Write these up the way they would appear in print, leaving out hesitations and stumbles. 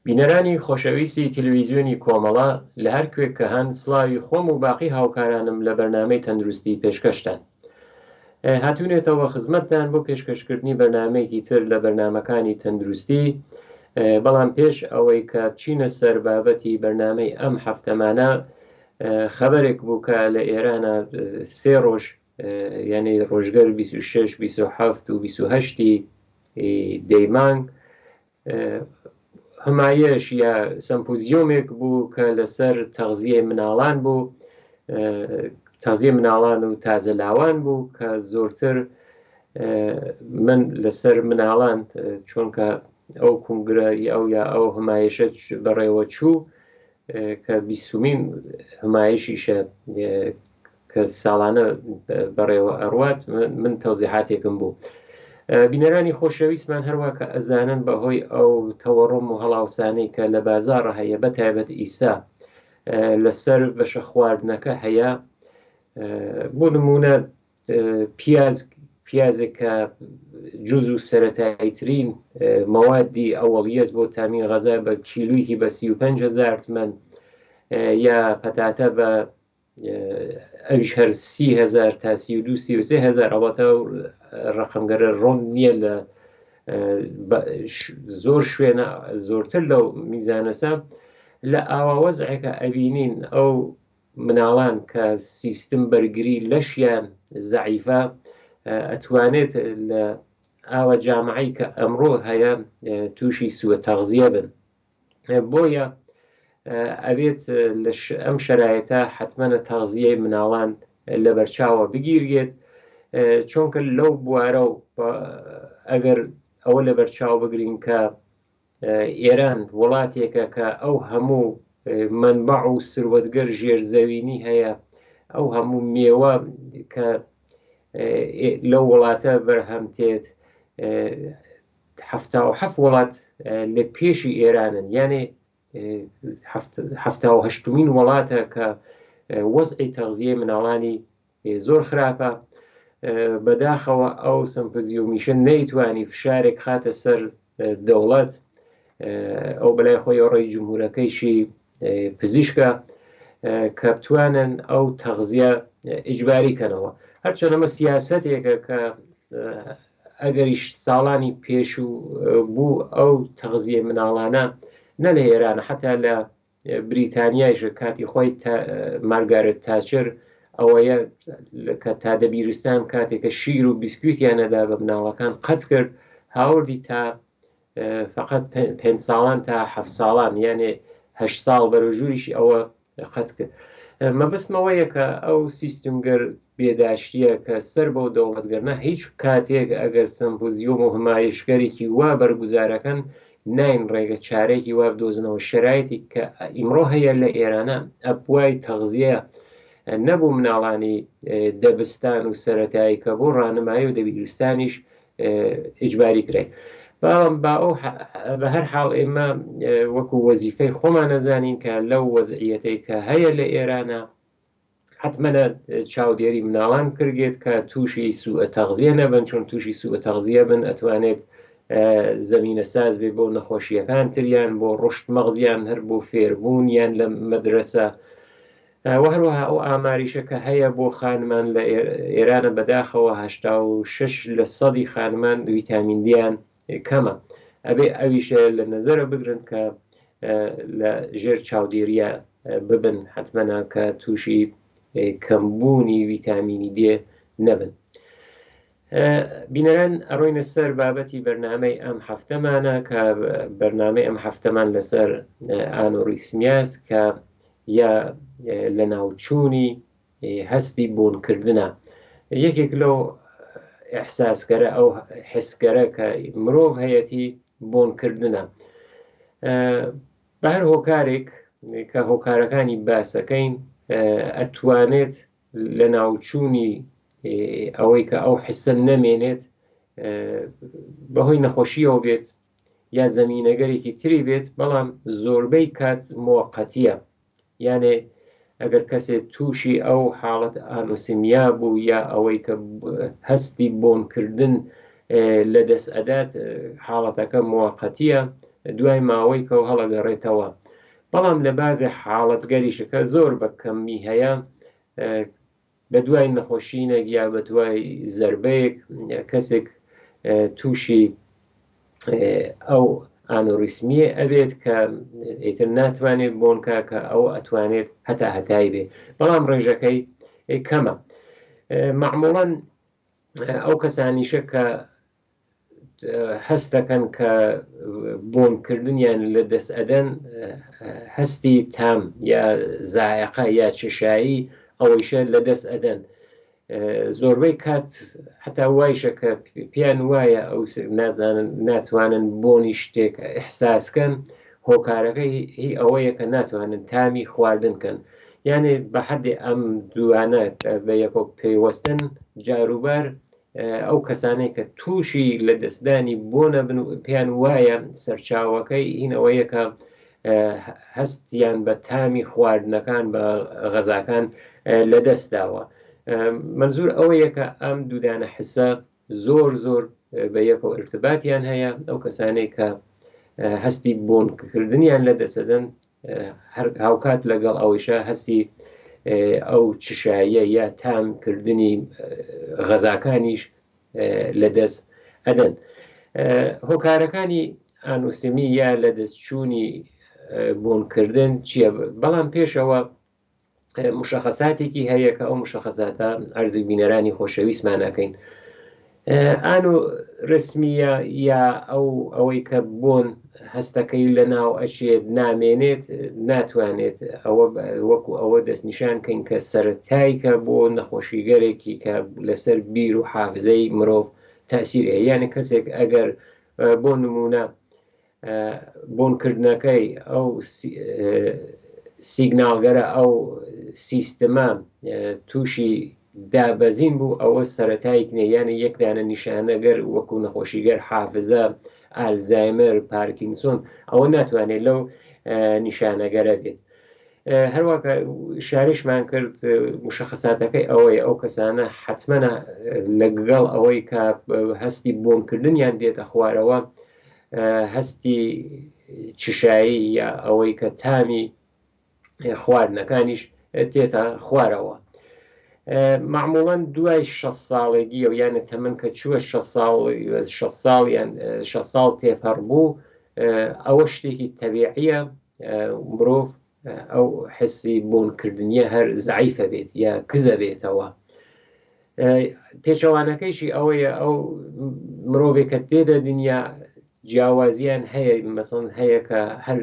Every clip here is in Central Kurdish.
بینەرانی خۆشەویستی تلویزیۆنی کۆمەڵە لە هەر کوێک کە هەن سڵاوی خۆم و باقی هاوکارانم لە بەرنامەی تەندروستی پێشکەشتان. هاتوونێتەوە خزمەتتان بۆ پێشکەشکردنی بەرنامەیەکی تر لە بەرنامەکانی تەندروستی بەڵام پێش ئەوەی کە بچینە سەر بابەتی بەرنامەی ئەم هەفتەمانە خەبەرێک بوو کە لە ئێرانە سێ ڕۆژ یعنی ڕۆژگەر 26 27 و 28 دەیمانگ همایش یا سەمپوزیۆمێک بوو کە لەسەر تەغزیەی مناڵان بوو تەغزیە مناڵان و تازە لاوان بوو کە زۆرتر من لەسەر مناڵان چۆنکە ئەو کونگرە ئەو یا ئەو همایشە بەڕێوە چوو کە بیسومین همایشیشە کە ساڵانە بەڕێوە ئەڕوات من تەوزیحاتێکم بوو. بینەرانی خۆشەویستمان هەروە کە ئەزانن بەهۆی ئەو تەوەڕۆم و هەڵاوسانەی کە لە بازاڕە هەیە بە تایبەت ئیسا لەسەر بەشە خواردنەکە هەیە بۆ نمونە پیاز پیازێک کە جز و سەتاییترین مەوادی ئەوەڵیەس بۆ تامین غەزا بە کیلویکی بە 35 هزار تمەن یا پەتاتە بە ئەویش هەر 30هزار تا 32 33 هزار ئەڵبەتە ڕقمگەرە ڕۆم نییە لە زۆر شوێنە زۆرتر لەو میزانەسە لە ئاوا وەزعێکە ئەبینین ئەو مناڵان کە سیستم بەرگری لەشیان زەعیفە ئەتوانێت لە ئاوە جامعی کە ئەمڕۆ هەیە تووشی سووە تەغزیە بن بۆیە ئەبێت لە ئەم شەرایەتە حتممەە تازیەی مناڵان لەبەرچاوە بگیرێت چونکە لەو بوارە و ئەگەر ئەوە لەبەرچاو بگرین کە ئێران وڵاتێکە کە ئەو هەموو منبع و سروەتگەر ژێرزەوینی هەیە ئەو هەموو مێوە کە لەو وڵاتە بەرهەم تێت 77 وڵات لە پێشی ئێرانن یانێ 78مین وڵاتە کە وەزعی تەغزیەی مناڵانی زۆر خراپە بەداخەوە ئەو سمپزیۆمیشە نەیتوانی فشارێک خاتە سەر دەوڵەت ئەو بەلای خۆی ڕێی جمهورەکەیشی پزیشکە کە بتوانن ئەو تەغزیە ئیجباری کەنەوە هەرچەنەمە سیاستێکە کە ئەگەریش ساڵانی پێشوو بوو ئەو تەغزیەی مناڵانە نە لە ئێران حتا لە بریتانیایش کاتی خۆی مارگارێت تاچر ئەوەیە کە تا دەبیرستان کاتێک کە شیر و بیسکویتیان نەدا بە مناڵەکان قەت کرد هاوردی تا فقط پێ ساڵان تا هە ساڵان یانێ هە ساڵ بەرەو ژووریشی ئەوە قەت کرد. مەبەستمەوەیە کە ئەو سیستمگەر بێداشتیە کە سەر بەو دەوڵەتگەرنە هیچ کاتێک ئەگەر سەمپوزیۆم و همایشگەرێکی وا بەرگوزارەکەن ناین ڕێگە چارێکی وا بدۆزنەوە شەرایەتی کە ئیمڕۆ هەیە لە ئێرانە ئەبوای تەغزیە نەبوو مناڵانی دەبستان و سەتایی کە بۆ ڕانمایی و دەبیرستانیش ئیجباری کرای بەڵام با ئەو بە هەر حاڵ ئێمە وەکو وەزیفەی خۆمان نەزانین کە لەو وەزعیەتەی کە هەیە لە ئێرانە حتممەە چاودێری مناڵان کردێت کە تووشی سوء تەغزیە نەبن چون تووشی سوء تەغزیە بن ئەتوانێت زمینە ساز بێ بۆ نەخۆشیەکان تریان بۆ ڕشت مەغزیان هەر بۆ فێربوون یان لە مەدرسە وە هەروەها ئەو ئاماریشە کە هەیە بۆ خانمان لە ئێرانە بەداخەوە 86 لە سەدی خانمان ویتامین دیان کەمە ئەبێ ئەویشە لە نەزەرە بگرن کە لە ژێر چاودێریە ببن حتممەە کە تووشی کەمبوونی ویتامینی دێ نەبن. بینەران ئەڕۆینە سەر بابەتی بەرنامەی ئەم هەفتەمانە کە بەرنامەی ئەم هەفتەمان لەسەر ئانۆریسمیاس کە یا لە ناوچوونی هەستی بوونکردە یەکێک لەو ئەحساسگەرە ئەو حسگەرە کە مرۆڤ هەیەتی بۆنکردنە بە هەر هۆکارێک کە هۆکارەکانی باسەکەین ئەتوانێت لە ناوچوونی ئەوەی کە ئەو حسە نەمێنێت بەهۆی نەخۆشیەوە بێت یا زەمینەگەرێکی تری بێت بەڵام زۆربەی کات مۆقەتیە یانێ ئەگەر کەسێک تووشی ئەو حاڵەت ئانوسیمیا بوو یا ئەوەی کە هەستی بۆنکردن لە دەست ئەدات حاڵەتەکە موقتیە. دوای ماوەی کەو هەڵەگەڕێتەوە. بەڵام لە بازێ حاڵەتگەریشە کە زۆر بە کەمی هەیە بە دوای نەخۆشینێک یا بە دوای زەربەیەک کەسێک تووشی ئەو ئانۆریسمیە ئەبێت کە ئیتر ناتوانێت بۆنکە کە ئەو ئەتوانێت هەتا هەتایی بێ، بەڵام ڕێژەکەی کەمە. معموڵەن ئەو کەسانیشە کە هەست دەکەن کە بۆنکردنیان لە دەست ئەدەن، هەستی تام یا زایەقە یا چشایی ئەوەیشە لە دەست ئەدەن. زۆربەی کات حتا وایشە کە پێیان وایە ئەو نازانن ناتوانن بۆنی شتێک ئیحساسکەن، هۆکارەکەی هی ئەوەیە کە ناتوانن تامی خواردن کەن. یانێ بە حەدێ ئەم دوانە بە یەکۆ پەیوەستن، جاروبار ئەو کەسانەی کە تووشی لە دەستدانی بۆ نەبن و پێیان وایە سەرچاوەکەی هینەوەیە کە هەستیان بە تامی خواردنەکان بە غەزاکان لەدەست داوە. منزور ئەوەیە کە ئەم دوودانە حسە زۆر زۆر بە یەکەوە ارتباتیان هەیە. ئەو کەسانەی کە هەستی بۆنکردنیان لە دەسەدەن هەر هاوکات لەگەڵ ئەوەیشە هەستی ئەو چشاییە یا تامکردنی غەزاکانیش لەدەست ئەدەن. هۆکارەکانی ئانوسمی یا لەدەستچوونی بۆنکردن چییە؟ بەڵام پێشەوە مشخصاتێکی هەیە کە ئەو مشخصاتە ئەرزی بینەرانی خۆشەویستمان ئەکەین. ئانو رسمیە یا ئەو ئەوەی کە بۆن هەستەکەی لە ناو ئەچێت نامێنێت، ناتوانێت ئەوە وەکو ئەوە دەستنیشان کەین کە سەرەتایکە بۆ نەخۆشیگەرێکی کە لەسەر بیر و حافزەی مرۆڤ تەسیر هەیە. یعنی کەسێک ئەگەر بۆ نمونە بۆنکردنەکەی ئەو سیگناڵگەرە ئەو سیستمە تووشی دابەزین بوو، ئەوە سەتایک نیە، یانە یەک دانە نیشانەگەر وەکو نەخۆشیگەر حافزە، ئالزایمەر، پارکینسۆن ئەوە ناتوانێت لەو نیشانەگەرە بێت. هەروەکە شاریشمان کرد مشخصاتەکەی ئەوەیە ئەو کەسانە حتممە لەگەڵ ئەوەی کە هەستی بۆنکردنیان دێتە خوارەوە، هەستی چشایی یا ئەوەی کە تامی خواردنەکانیش تێتە خوارەوە. معموڵەن دوای 6 ساڵێگیەوە، یانە تەمەن کە چووە 6 ساڵ، 6 ساڵ یان 6 ساڵ تێپەڕ بوو، ئەوە شتێکی تەبیعیە، مرۆڤ ئەو حسی بۆنکردنیە هەر زەعیفە بێت یا کزە بێتەوە. پێچەوانەکەیشی ئەوەیە ئەو مرۆڤێک کە تێدە دنیا جیاوازیان هەیە، مەسەڵەن هەیە کە هەر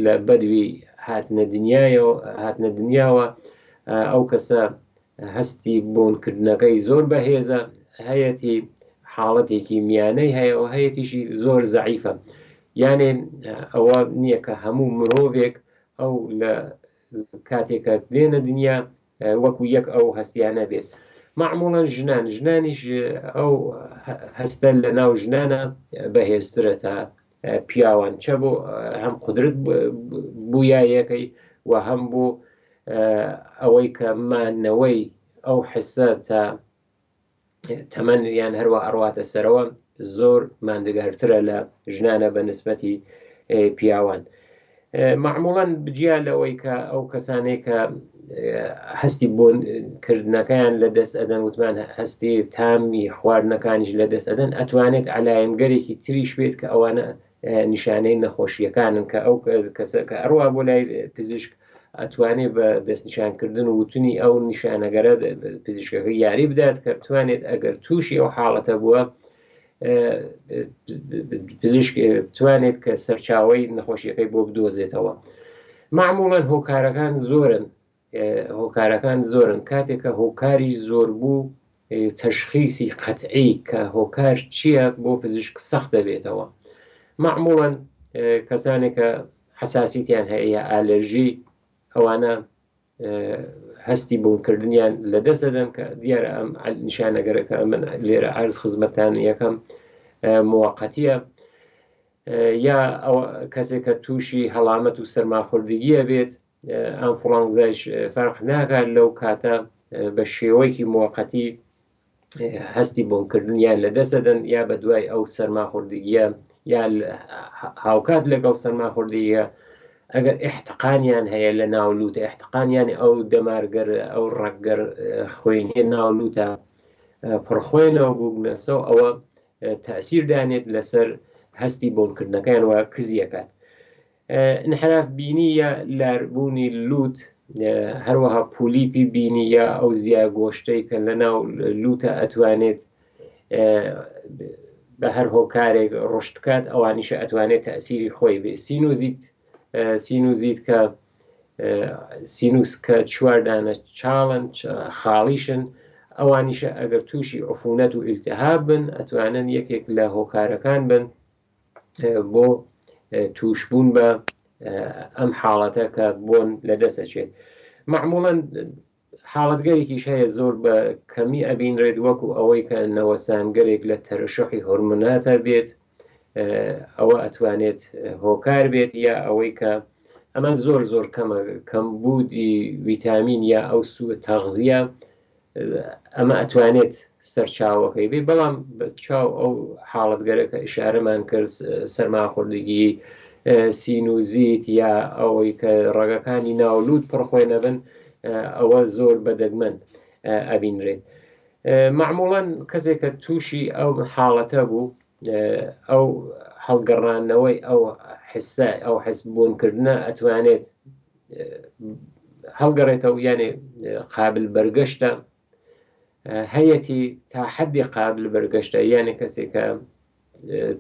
لە بەدوی هاتنە دنیایەوە هاتنە دنیاوە ئەو کەسە هەستی بۆنکردنەکەی زۆر بەهێزە، هەیەتی حاڵەتێکی میانەی هەیە و هەیەتیشی زۆر زەعیفە. یانێ ئەوە نییە کە هەموو مرۆڤێک ئەو لە کاتێکە دێنە دنیا وەکو یەک ئەو هەستیانە بێت. معموڵەن ژنان، ژنانیش ئەو هەستە لە ناو ژنانە بەهێزترە تا پیاوان، چە بۆ هەم قدرت بوویایەکەی و هەم بۆ ئەوەی کە مانەوەی ئەو حسە تا تەمەن یان هەروە ئەڕواتە سەرەوە زۆر ماندگارترە لە ژنانە بە نسبەتی پیاوان. معموڵەن بجیا لەوەی کە ئەو کەسانەی کە هەستی بۆن کردنەکەیان لە دەست ئەدەن، وتمان هەستی تامی خواردنەکانیش لە دەست ئەدەن، ئەتوانێت علایەمگەرێکی تریش بێت کە ئەوانە نیشانەی نەخۆشیەکانن کە ئەو کەسە کە ئەڕوا بۆ لای پزیشک ئەتوانێت بە دەستنیشانکردن و وتنی ئەو نیشانەگەرە پزیشکەکە یاری بدات کە بتوانێت ئەگەر تووشی ئەو حاڵەتە بووە پزیشک بتوانێت کە سەرچاوەی نەخۆشیەکەی بۆ بدۆزێتەوە. معموڵەن هۆکارەکان زۆرن، هۆکارەکان زۆرن. کاتێک کە هۆکاری زۆر بوو تەشخیسی قەتعی کە هۆکار چییە بۆ پزیشک سەخت دەبێتەوە. معموڵەن کەسانێک کە حەساسیتیان هەیە یا ئالەرژی، ئەوانە هەستی بوونکردنیان لەدەست دەدەن کە دیارە ئەم نیشانەگەرەکە من لێرە عرض خزمەتان یەکەم موقتیە، یا ئەو کەسێک کە تووشی هەڵامەت و سەرماخوردگیە بێت، ئەنفلۆنزایش فەرق ناکات لەو کاتە بە شێوەیەکی موقتی هەستی بۆنکردنیان لەدەست دەدەن یا بە دوای ئەو سەرماخوردگیە یا هاوکات لەگەڵ سەرماخوردیە ئەگەر احتقانیان هەیە لە ناو لوتە احتقانیان ئەو دەمارگەر ئەو ڕەگگەر خوێنیە ناو لوتە پڕخوێنەوە بووگنەسەوە ئەوە تەسیر دانێت لەسەر هەستی بۆنکردنەکەیان وە کزیەکات انحراف بینی یا لاربوونی لوت هەروەها پولیپی بینی یا ئەو زیا گۆشتەی کە لە ناو لوتە ئەتوانێت بە هەر هۆکارێک ڕشت بکات ئەوانیشە ئەتوانێت تەسیری خۆی بێ سینوزیت سینوزیت کە سینوس کە چواردانە چاڵن خاڵیشن ئەوانیشە ئەگەر تووشی عفونەت و ئیلتهاب بن ئەتوانن یەکێک لە هۆکارەکان بن بۆ تووشبوون بە ئەم حاڵەتە کە بۆن لە دەست ئەچێت معموڵەن حاڵەتگەرێکیش هەیە زۆر بە کەمی ئەبینرێت وەکو ئەوەی کە نەوەسانگەرێک لە تەرشحی هۆرموناتە بێت ئەوە ئەتوانێت هۆکار بێت یا ئەوەی کە ئەمە زۆر زۆر کەمە کەمبوودی ویتامین یا ئەو سووە تەغزیە ئەمە ئەتوانێت سەرچاوەکەی بێ بەڵام بە چاو ئەو حاڵەتگەرە کە ئشارەمان کرد سەرماخوردگی سینوزیت یا ئەوەی کە ڕەگەکانی ناولوت پڕخۆی نەبن ئەوە زۆر بە دەگمەن ئەبینرێت معموڵەن کەسێک کە تووشی ئەو حاڵەتە بوو ئەو هەڵگەڕانەوەی ئەو حسە ئەو حس بوونکردنە ئەتوانێت هەڵگەڕێتەوە یانێ قابل بەرگەشتە هەیەتی تا حەدی قابل بەرگەشتە یانێ کەسێکە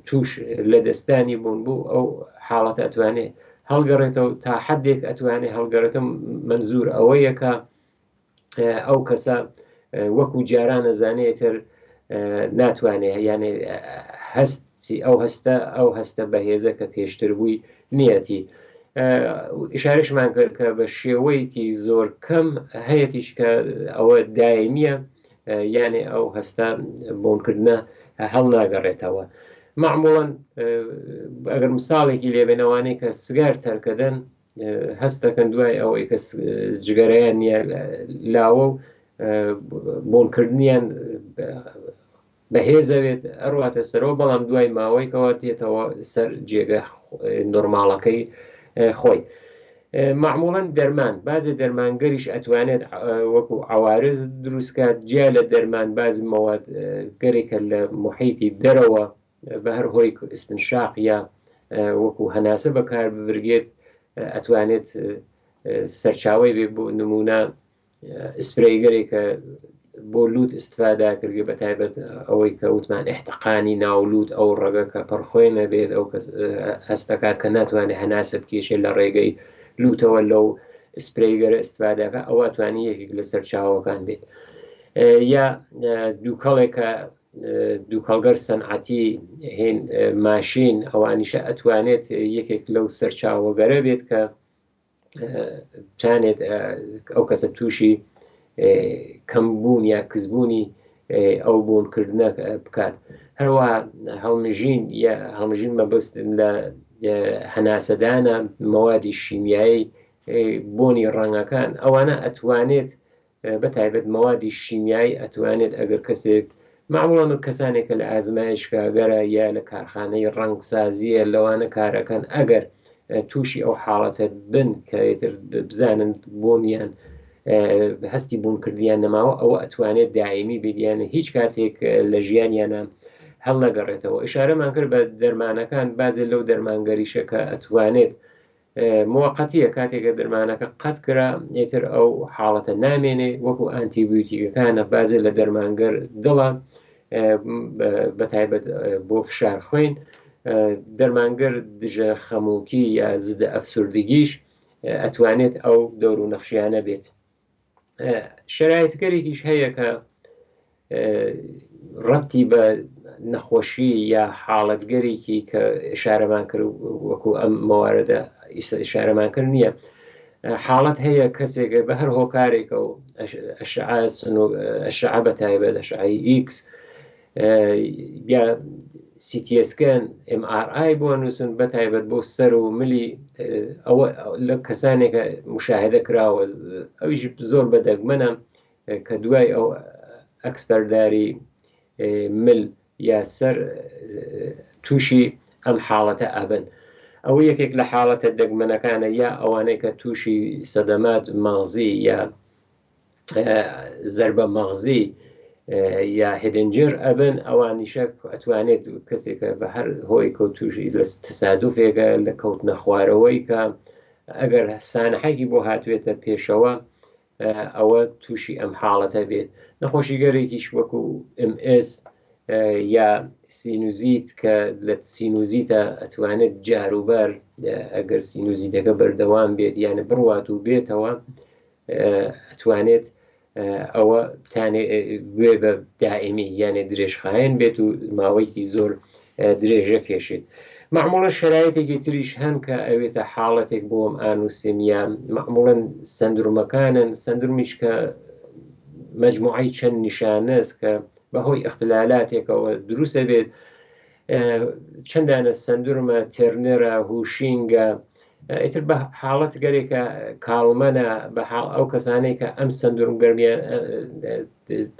توش لە دەستانی بوون بوو ئەو حاڵەت ئەتوانێ هەڵگەڕێتەوە تا حدێک ئەتوانێ هەڵگەڕێتەوە منزور ئەوەیە کە ئەو کەسە وەکو جاران ئەزانێ تر ناتوانێ یانێ هەستی ئەو هەستە ئەو هەستە بەهێزە کە پێشتر بووی نیەتی ئشارشمان کرد کە بە شێوەیەکی زۆر کەم هەیەتیش کە ئەوە دایمیە یانێ ئەو هەستە بۆنکردە هەڵناگەڕێتەوە معموڵەن ئەگەر مساڵێکی لێبێنەوانەی کە سگار تەرکەدەن هەست دەکەن دوای ئەوەی کە جگەرەیان نییە لاوە و بۆنکردنیان بەهێزەوێت ئەڕواتە سەرەوە بەڵام دوای ماوەیەکەوە دێتەوە سەر جێگە نۆرماڵەکەی خۆی. معموڵەن دەرمان بازێ دەرمانگەریش ئەتوانێت وەکو عوارز دروستکات جیا لە دەرمان بازی مەواد گەرێکە لە محیتی دەرەوە بە هەر هۆی استنشاق یا وەکو هەناسە بەکار ببرگێت ئەتوانێت سەرچاوی بێ بۆ نمونە ئسپرەیگەرێک کە بۆ لوت استفادا کردگە بە تایبەت ئەوەی کە وتمان احتقانی ناولوت ئەو ڕەگە کە پڕخۆێ نەبێت ئەو کەس هەستەکات کە ناتوانێت هەناسە بکێشێت لە ڕێگەی لوتەوە لەو سپرەیگەرە استفادەکە ئەوە توانی یەکێک لە سەرچاوەکان بێت یا دووکەڵێکە دووکەڵگەر سەنعەتی هێن ماشین ئەوانیشە ئەتوانێت یەکێک لەو سەرچاوەگەرە بێت کە بتانێت ئەو کەسە تووشی کەمبوون یا کزبوونی ئەو بوونکردنە بکات هەروە هەڵمژین یا هەڵمژین مەبەست لە هەناسەدانە مەوادی شیمیایی بۆنی ڕەنگەکان ئەوانە ئەتوانێت بە تایبەت مەوادی شیمیایی ئەتوانێت ئەگەر کەسێک معموڵەن کەسانێک کە لە ئازمایشگاگەرە یا لە کارخانەی ڕەنگسازیە لەوانە کارەکەن ئەگەر تووشی ئەو حاڵەتە بن کە ئیتر بزانن بۆنیان هەستی بوونکردیان نەماوە ئەوە ئەتوانێت دائمی بێت یان هیچ کاتێک لە ژیانیانە هەڵنەگەڕێتەوە ئشارەمان کرد بە دەرمانەکان بازێ لەو دەرمانگەریشە کە ئەتوانێت موەقەتیە کاتێک کە دەرمانەکە قەت کرا ئیتر ئەو حاڵەتە نامێنێ وەکو ئانتیبیوتیکەکانە بازێ لە دەرمانگەر دڵە بە تایبەت بۆ فشار خوێن دەرمانگەر دژە خەمۆکی یا زدە ئەفسوردگیش ئەتوانێت ئەو دەور و نەخشیانە بێت شرایطگەرێکیش هەیە کە ڕەبتی بە نەخۆشی یا حاڵەتگەرێکی کە ئشارەمان کرد وەکو ئەم مەواردە ئشارەمان کرد نییە حاڵەت هەیە کەسێک بە هەر هۆکارێکە و ئەشعە بە تایبەت ئەشعەی ئیکس یا سیتیسکەن MRI بۆ نووسن بە تایبەت بۆ سەر و ملی ئەوە لە کەسانێکە مشاهدە کراوە ئەویش زۆر بە دەگمەنە کە دوای ئەو ئەکسپەرداری مل یا سەر تووشی ئەم حاڵەتە ئەبن. ئەوە یەکێک لە حاڵەتە دەگمەنەکانە یا ئەوانەی کە تووشی سەدەمات مەغزی یا زربە مەغزی یا هێدنجر ئەبن ئەوانیشە ئەتوانێت کەسێکە بە هەر هۆی کەوتوشی لە تەسادفێکە لە کەوتنە خوارەوەی کە ئەگەر سانحێکی بۆ هاتوێتە پێشەوە ئەوە تووشی ئەم حاڵەتە بێت نەخۆشیگەرێکیش وەکو MS یا سینوزیت کە لە سینوزیتە ئەتوانێت جاروبار ئەگەر سینوزیتەکە بەردەوام بێت یانە بڕوات و بێتەوە ئەتوانێت ئەوە بتانێ گوێ بە دائمی یانێ درێژخایەن بێت و ماوەیەکی زۆر درێژە کێشێت. مەعموڵەن شەرایتێکی تریش هەن کە ئەوێتە حاڵەتێک بۆ ئەم ئانوسێمیا، مەعموڵەن سەندرومەکانن، سەندرومیش کە مەجموعەی چەند نیشانەس کە بەهۆی ئیختلالاتێکەوە دروستە بێت، چەندانە سەندرومە، تێرنەرە، هوشینگە، ئیتر بە حاڵەت گەرێکە کاڵمەنە، بە حاڵ ئەو کەسانەی کە ئەم سەندروم گەرمیان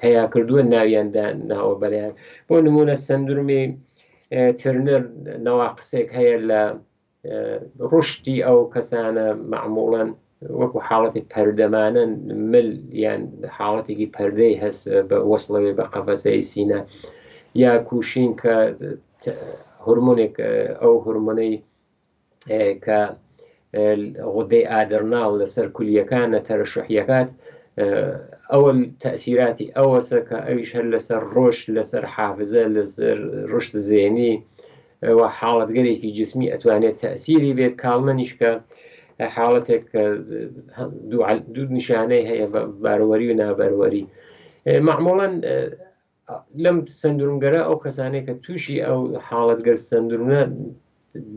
پەیا کردووە ناویان ناوە بەریان. بۆ نمونە سەندرومی ترنر نەواقسێک هەیە لە ڕشتی ئەو کەسانە مەعموڵەن وەکو حاڵەتی پەردەمانن مل یان حاڵەتێکی پەردەی هەست بە وەسڵەوێ بە قەفەسەی سینە یا کوشین کە هورمونێک ئەو هورمونەی کە غودەی ئادرناڵ لەسەر کولیەکانە تەرەشحیەکات ئەوە تەسیراتی ئەوەسە کە ئەویش هەر لەسەر ڕۆژ لەسەر حافزە لەسەر ڕشت زێنی و حاڵەتگەرێکی جسمی ئەتوانێت تەسیری بێت. کاڵمەنیش کە حاڵەتێک کە دوو نیشانەی هەیە بە باروەری و نابەروەری. معموڵەن لەم سندرومگەرە ئەو کەسانەی کە تووشی ئەو حاڵەتگەر سندرومە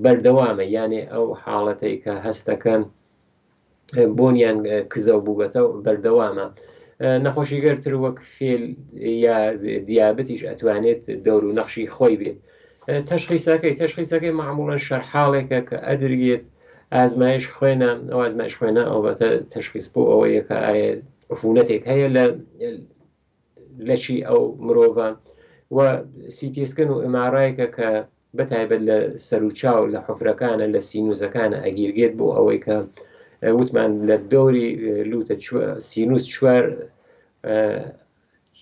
بەردەوامە، یانێ ئەو حاڵەتەی کە هەستەکەن بۆنیان کزەو بووبەتە بەردەوامە. نەخۆشیگەرتر وەک فێل یا دیابەتیش ئەتوانێت دەور و نەخشی خۆی بێت. تەشخیسەکەی تەشخیسەکەی معموڵەن شەرحاڵێکە کە ئەدرگێت ئازمایش خوێنە، ئەو ئازمایش خوێنە ئەوبەتە تەشخیص بۆ ئەوەیە کە ئایا عفونەتێک هەیە لە لەشی ئەو مرۆڤە، و سیتیسکن و ئمارایکە کە بەتایبەت لە سەروچاو لە حفرەکانە لە سینوزەکانە ئەگیرگێت بۆ ئەوەی کە وتمان لە دەوری لوتە سینوس چوار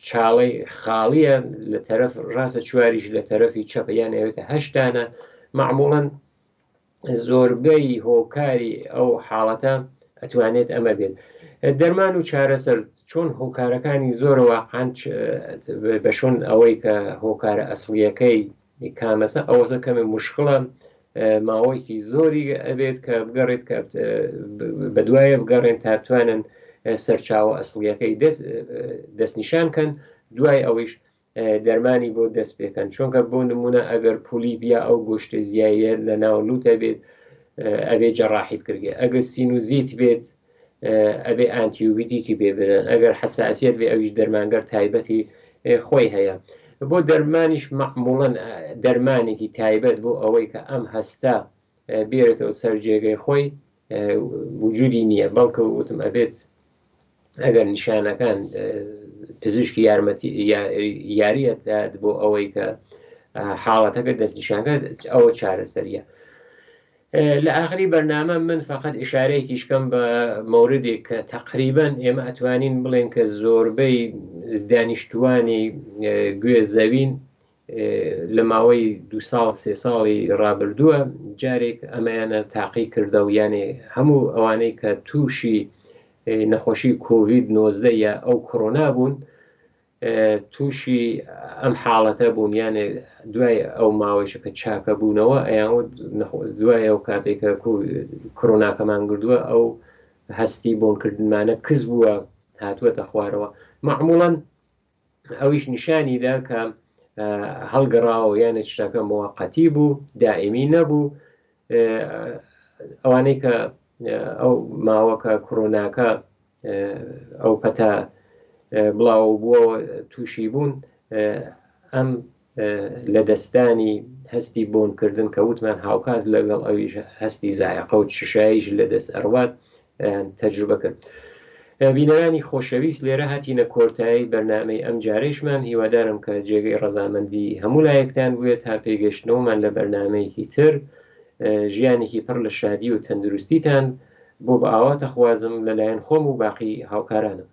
چاڵەی خاڵیە لە تەرەف ڕاستە چواریش لە تەرەفی چەپە، یان ئەوێتە هەشتانە. معموڵەن زۆربەی هۆکاری ئەو حاڵەتە ئەتوانێت ئەمە بێت. دەرمان و چارەسەر چۆن هۆکارەکانی زۆرە واقعا بە شۆن ئەوەی کە هۆکارە ئەسڵیەکەی کامەسە ئەوەسە کەمێ مشکڵە، ماوەیەکی زۆری ئەبێت کە بگەڕێت کە بەدوایە بگەڕێن تا بتوانن سەرچاوە ئەسڵیەکەی دەستنیشان کەن، دوای ئەوەیش دەرمانی بۆ دەست پێکەن. چونکە بۆ نمونە ئەگەر پولیپ یا ئەو گۆشتە زیایە لە ناو لوتە بێت ئەبێ جەڕاحی بکرێت، ئەگەر سینوزیت بێت ئەبێ ئانتیوبیتیکی پێ بدەن، ئەگەر حساسیت بێ ئەویش دەرمانگەر تایبەتی خۆی هەیە. بۆ دەرمانیش مەعموڵەن دەرمانێکی تایبەت بۆ ئەوەی کە ئەم هەستە بێرێتەوە سەر جێگەی خۆی وجودی نییە، بەڵکە وتم ئەبێت ئەگەر نیشانەکان پزیشکی یارمەتی یاریەت بۆ ئەوەی کە حاڵەتەکە دەستنیشانکە ئەوە چارەسەریە. لە ئاخری بەرنامە من فقط ئشارەیەکیش کەم بە مەوردێک کە تقریبا ئێمە ئەتوانین بڵێن کە زۆربەی دانیشتوانی گوێ زەوین لە ماوەی دو ساڵ سێ ساڵی ڕابردووە جارێک ئەمەیانە تاقی کردە و یانێ هەموو ئەوانەی کە تووشی نەخۆشی کۆڤید 19 یا ئەو کۆرۆنا بوون تووشی ئەم حاڵەتە بوون، یانێ دوای ئەو ماوەیشە کە چاکە بوونەوە ئەیان دوای ئەو کاتێک کە کۆرۆناکەمان گردووە ئەو هەستی بۆنکردنمانە کز بووە هاتووەتە خوارەوە. معموڵەن ئەویش نیشانی دا کە هەڵگەڕاوە، یانێ شتەکە موقتی بوو دائمی نەبوو. ئەوانەی کە ئەو ماوەکە کۆرۆناکە ئەو پەتا بڵاو بووە تووشی بوون، ئەم لەدەستدانی هەستی بۆنکردن کە وتمان هاوکات لەگەڵ ئەویش هەستی زایەقە و چشاییش لەدەست ئەڕوات تەجروبە کرد. بینەرانی خۆشەویست لێرە هاتینە کۆرتایی بەرنامەی ئەم جارەیشمان، هیوادارم کە جێگەی ڕەزامەندی هەموو لایەکتان بوێت تا پێگەشتنەوەمان لە بەرنامەیەکی تر ژیانێکی پڕ لە شادی و تەندروستیتان بۆ بە ئاواتەخوازم لەلایەن خۆم و باقی هاوکارانم.